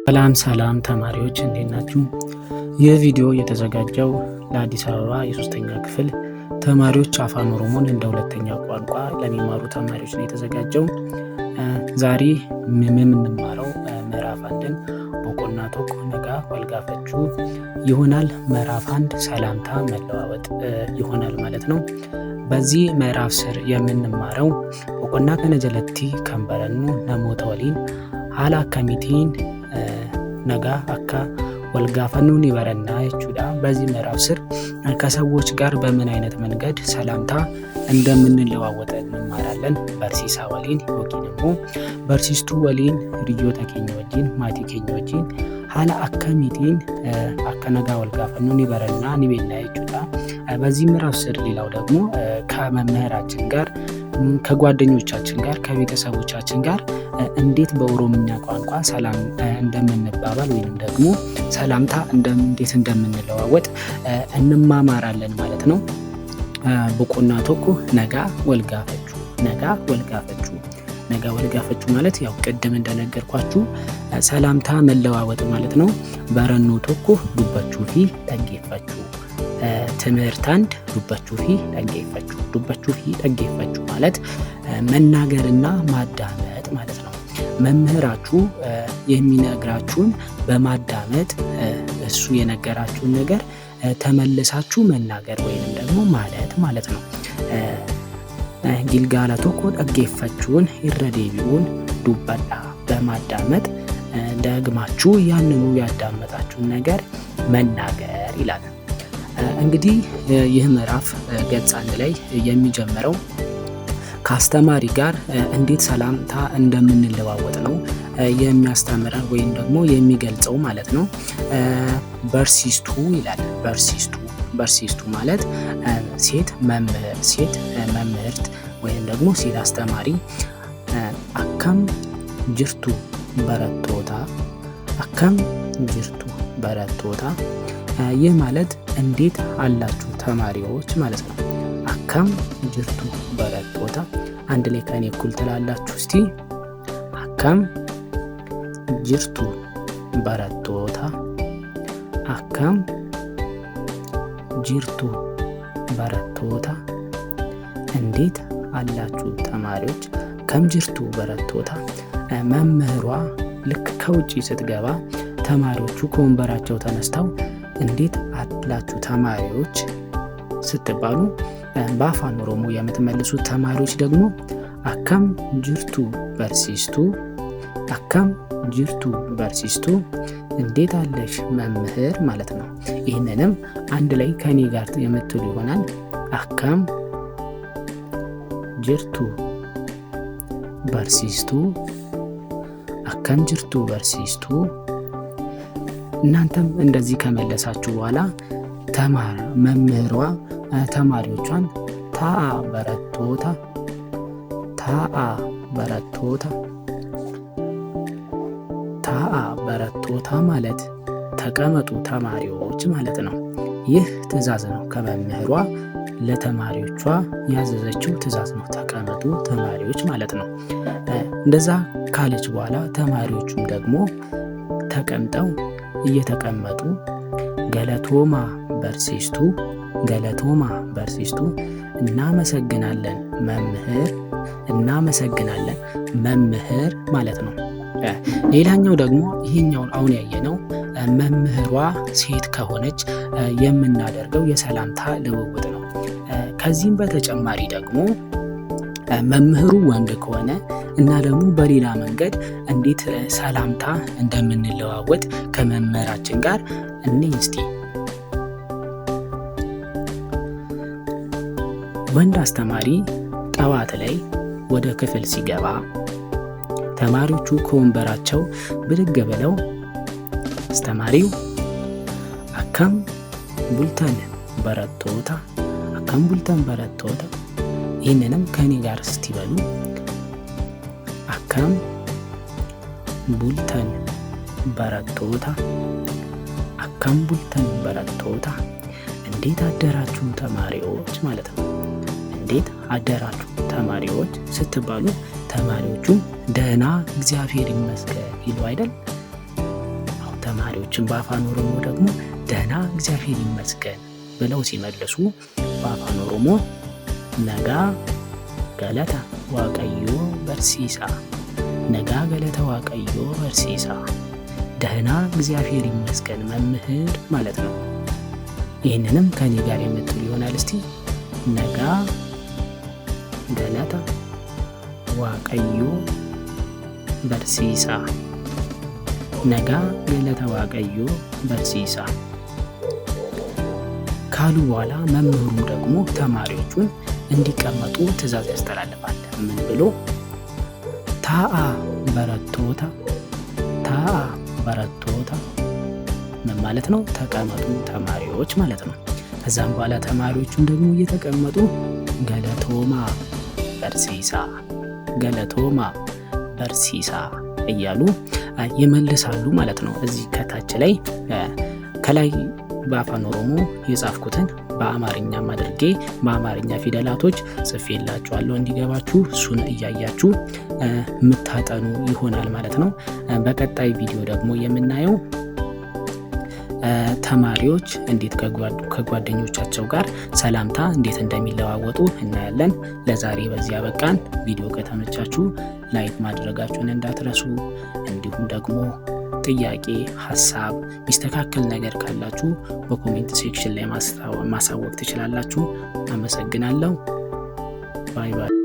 ሰላም ሰላም ተማሪዎች እንዴት ናችሁ? ይህ ቪዲዮ የተዘጋጀው ለአዲስ አበባ የሶስተኛ ክፍል ተማሪዎች አፋን ኦሮሞን እንደ ሁለተኛ ቋንቋ ለሚማሩ ተማሪዎች ነው የተዘጋጀው። ዛሬ የምንማረው ምዕራፍ አንድን boqonnaa tokko nagaa wal gaafachuu ይሆናል። ምዕራፍ አንድ ሰላምታ መለዋወጥ ይሆናል ማለት ነው። በዚህ ምዕራፍ ስር የምንማረው boqonnaa kana jalatti kan barannu namoota waliin haala akkamiitiin nagaa akka wal gaafannu ni baranna jechuudha። በዚህ ምዕራፍ ስር ከሰዎች ጋር በምን አይነት መንገድ ሰላምታ እንደምንለዋወጥ እንማራለን። Barsiisaa waliin yookiin immoo barsiistuu waliin hiriyoota keenya wajjin maatii keenya wajjin haala akkamiitiin akka nagaa wal gaafannu ni baranna ni beekna jechuudha። በዚህ ምዕራፍ ስር ሌላው ደግሞ ከመምህራችን ጋር ከጓደኞቻችን ጋር ከቤተሰቦቻችን ጋር እንዴት በኦሮምኛ ቋንቋ ሰላም እንደምንባባል ወይንም ደግሞ ሰላምታ እንዴት እንደምንለዋወጥ እንማማራለን ማለት ነው። boqonnaa tokko nagaa wal gaafachuu nagaa wal gaafachuu nagaa wal gaafachuu ማለት ያው ቅድም እንደነገርኳችሁ ሰላምታ መለዋወጥ ማለት ነው። Barannoo tokko dubbachuu fi dhaggeeffachuu ትምህርት አንድ dubbachuu fi dhaggeeffachuu dubbachuu fi dhaggeeffachuu ማለት መናገርና ማዳመጥ ማለት ነው። መምህራችሁ የሚነግራችሁን በማዳመጥ እሱ የነገራችሁን ነገር ተመልሳችሁ መናገር ወይንም ደግሞ ማለት ማለት ነው። Gilgaala tokko dhaggeeffachuun irra deebi'uun dubbadhaa በማዳመጥ ደግማችሁ ያንኑ ያዳመጣችሁን ነገር መናገር ይላል። እንግዲህ ይህ ምዕራፍ ገጽ አንድ ላይ የሚጀምረው ከአስተማሪ ጋር እንዴት ሰላምታ እንደምንለዋወጥ ነው የሚያስተምረን ወይም ደግሞ የሚገልጸው ማለት ነው። Barsiistuu ይላል። Barsiistuu barsiistuu ማለት ሴት መምህር ሴት መምህርት ወይም ደግሞ ሴት አስተማሪ። Akkam jirtu barattoota akkam jirtu barattoota ይህ ማለት እንዴት አላችሁ ተማሪዎች ማለት ነው። Akkam jirtu barattoota አንድ ላይ ከኔ እኩል ትላላችሁ እስቲ። Akkam jirtu barattoota akkam jirtu barattoota እንዴት አላችሁ ተማሪዎች። Akkam jirtu barattoota መምህሯ ልክ ከውጪ ስትገባ ተማሪዎቹ ከወንበራቸው ተነስተው እንዴት አላችሁ ተማሪዎች ስትባሉ በአፋን ኦሮሞ የምትመልሱት ተማሪዎች ደግሞ akkam jirtu barsiistuu akkam jirtu barsiistuu እንዴት አለሽ መምህር ማለት ነው። ይህንንም አንድ ላይ ከኔ ጋር የምትሉ ይሆናል። Akkam jirtu barsiistuu akkam jirtu barsiistuu። እናንተም እንደዚህ ከመለሳችሁ በኋላ ተማር መምህሯ ተማሪዎቿን taa'aa barattoota taa'aa barattoota taa'aa barattoota ማለት ተቀመጡ ተማሪዎች ማለት ነው። ይህ ትዕዛዝ ነው ከመምህሯ ለተማሪዎቿ ያዘዘችው ትዕዛዝ ነው። ተቀመጡ ተማሪዎች ማለት ነው። እንደዛ ካለች በኋላ ተማሪዎቹም ደግሞ ተቀምጠው እየተቀመጡ galatoomaa barsiistuu galatoomaa barsiistuu እናመሰግናለን መምህር እናመሰግናለን መምህር ማለት ነው። ሌላኛው ደግሞ ይሄኛውን አሁን ያየነው መምህሯ ሴት ከሆነች የምናደርገው የሰላምታ ልውውጥ ነው። ከዚህም በተጨማሪ ደግሞ መምህሩ ወንድ ከሆነ እና ደግሞ በሌላ መንገድ እንዴት ሰላምታ እንደምንለዋወጥ ከመምህራችን ጋር እንይ እስቲ። ወንድ አስተማሪ ጠዋት ላይ ወደ ክፍል ሲገባ ተማሪዎቹ ከወንበራቸው ብድግ ብለው አስተማሪው akkam bultan barattoota akkam bultan barattoota ይህንንም ከኔ ጋር እስቲ በሉ። Akkam bultan barattoota akkam bultan barattoota እንዴት አደራችሁ ተማሪዎች ማለት ነው። እንዴት አደራችሁ ተማሪዎች ስትባሉ ተማሪዎቹም ደህና እግዚአብሔር ይመስገን ይሉ አይደል? ተማሪዎችን በአፋን ኦሮሞ ደግሞ ደህና እግዚአብሔር ይመስገን ብለው ሲመልሱ በአፋን ኦሮሞ nagaa galata Waaqayyoo barsiisaa፣ nagaa galata Waaqayyoo barsiisaa፣ ደህና እግዚአብሔር ይመስገን መምህር ማለት ነው። ይህንንም ከኔ ጋር የምትሉ ይሆናል። እስቲ nagaa galata Waaqayyoo barsiisaa፣ nagaa galata Waaqayyoo barsiisaa ካሉ በኋላ መምህሩ ደግሞ ተማሪዎቹን እንዲቀመጡ ትዕዛዝ ያስተላልፋል። ምን ብሎ? Taa'aa barattoota፣ taa'aa barattoota ምን ማለት ነው? ተቀመጡ ተማሪዎች ማለት ነው። ከዛም በኋላ ተማሪዎቹን ደግሞ እየተቀመጡ galatoomaa barsiisaa፣ galatoomaa barsiisaa እያሉ ይመልሳሉ ማለት ነው። እዚህ ከታች ላይ ከላይ በአፋን ኦሮሞ የጻፍኩትን በአማርኛም አድርጌ በአማርኛ ፊደላቶች ጽፌላችኋለሁ እንዲገባችሁ እሱን እያያችሁ የምታጠኑ ይሆናል ማለት ነው። በቀጣይ ቪዲዮ ደግሞ የምናየው ተማሪዎች እንዴት ከጓደኞቻቸው ጋር ሰላምታ እንዴት እንደሚለዋወጡ እናያለን። ለዛሬ በዚህ አበቃን። ቪዲዮ ከተመቻችሁ like ማድረጋችሁን እንዳትረሱ፣ እንዲሁም ደግሞ ጥያቄ፣ ሀሳብ፣ ሚስተካከል ነገር ካላችሁ በ comment section ላይ ማሳወቅ ትችላላችሁ። አመሰግናለሁ። Bye bye።